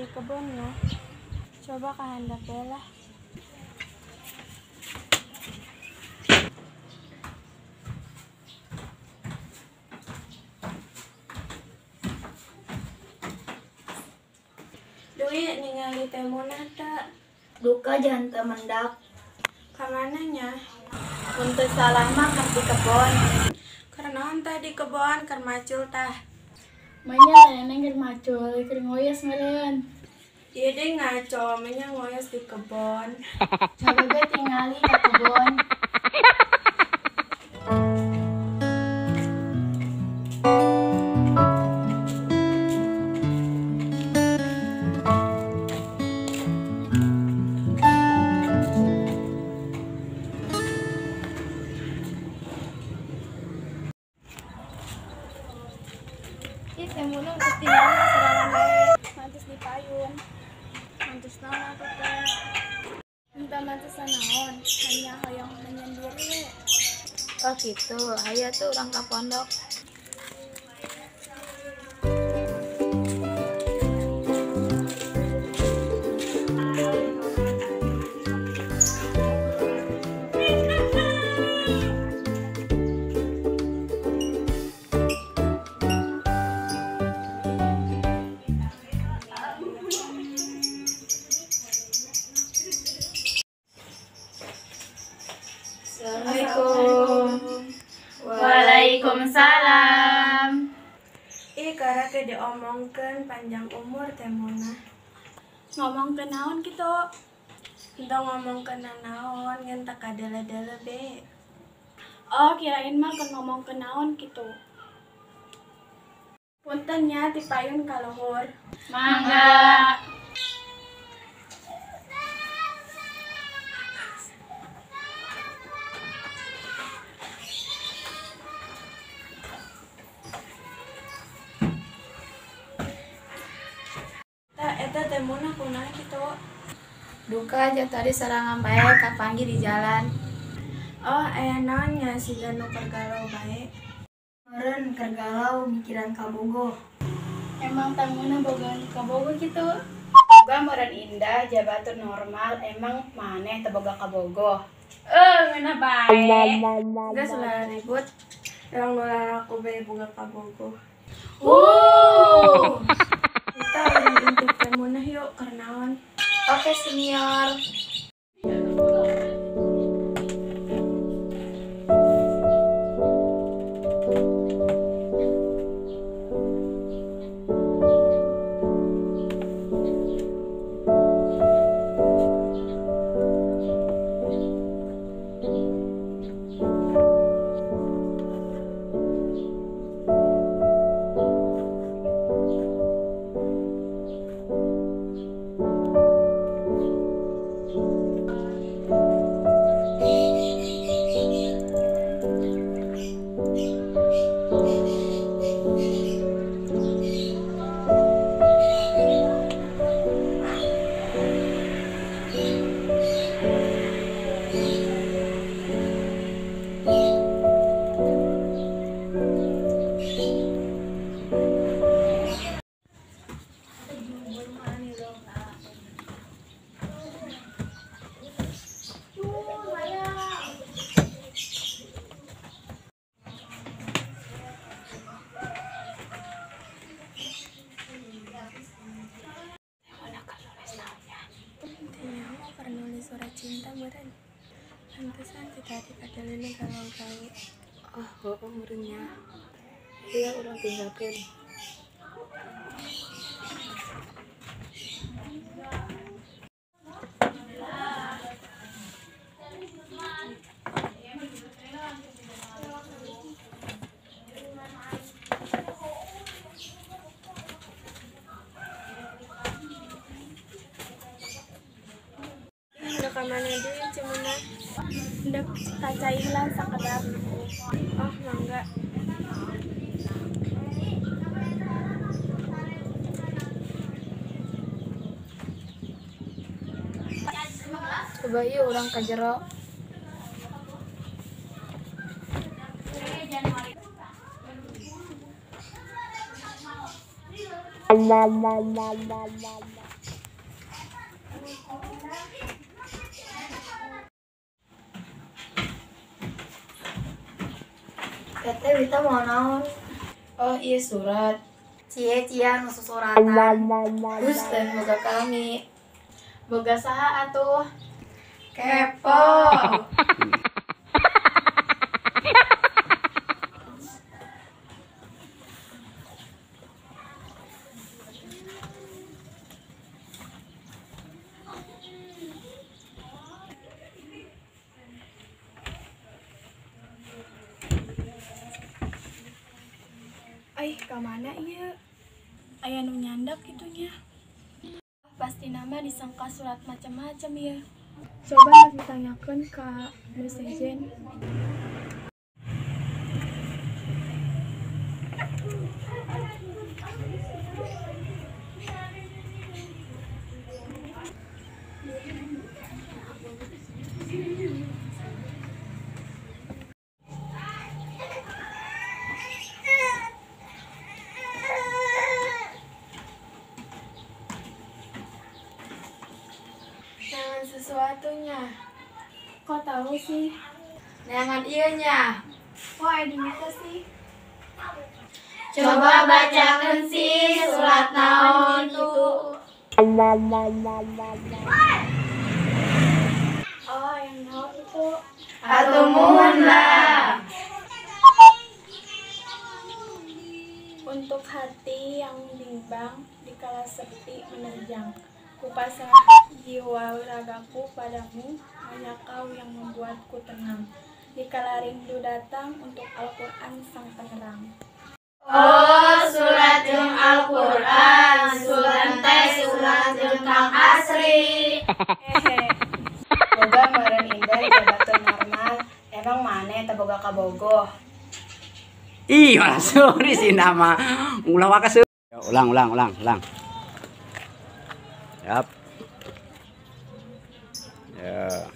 Di kebon ya. Coba ka handap bae lah. Dwi ningali teh Munah teu? Duka jangan teu mendak. Ka mana nya? Mun teu salah mah keur di kebon. Keur naon teh di kebon? Keur macul tah. Manya neneng keur macul, keur ngoyos meureun. Ieu deui ngaco, menya ngoyos di kebon. Coba ge tingali ka kebon. Ih, teh Munah geus tingali sorangan bae. Mantus di payun. Mantus naon atuh teh? Henteu mantusan naon, hanya hoyong menyendiri we. Oh gitu, hayu atuh urang ka pondok. Assalamualaikum. Waalaikumsalam. Ih, karek diomongkeun panjang umur teh Munah. Ngomongkeun naon kitu? Henteu ngomongkeun naon, ngan teu kadele-dele be. Oh, kirain mah keur ngomongkeun naon kitu. Punten nya ti payun ka luhur. Mangga. Tah eta teh Munah kunaon kitu? Duka aja tadi sorangan bae kapanggih di jalan. Oh, aya naon nya siga nu keur galau bae? Meureun keur galau mikiran kabogoh. Emang teh Munah boga kabogoh kitu? Boga meureun indah jabatur normal, emang maneh teu boga kabogoh. Ngeunah bae. Geus ulah ribut. Urang nu lalaku bae boga kabogoh. Kita urang intip teh Munah yuk keur naon? Oke, senior. Surat cinta meureun. Pantesan ti tadi kadalena galau-galau. Oh, heueuh meureun nya. Ieu urang tinggalkeun. Ka mana deui Ceu Munah? Endek ka cai heula sakedap. Oh, mangga. Coba yuk urang ka jero. Teteh Wita mau naon? Oh iya surat. Cie cia nu susuratan. Terus dan boga kami. Boga saha atuh? Kepo. Aih, ka mana ieu? Aya nu nyandak kitunya. Pasti nama disangka surat macam-macam ya. Coba ditanyakeun ka nu sejen. Jangan sesuatunya. Kok tahu sih? Jangan iya nya. Kok ada di sih? Coba bacakan sih surat naon itu. Oh, yang naon itu. Atuh muhun lah. Untuk hati yang bimbang dikala sepi menerjang, kupasrah jiwa ragaku padamu, hanya kau yang membuatku tenang. Dikala rindu datang untuk Al-Quran sang penerang. Oh, surat jeung Al-Quran, surat teh surat jeung Kang Asri. Hehe. Boga meureun Indah jabatur normal. Emang maneh teu boga kabogoh? Ih, malah sorry sih nama. Ulah waka. Ulang, ulang, ulang, ulang. Yap. Ya.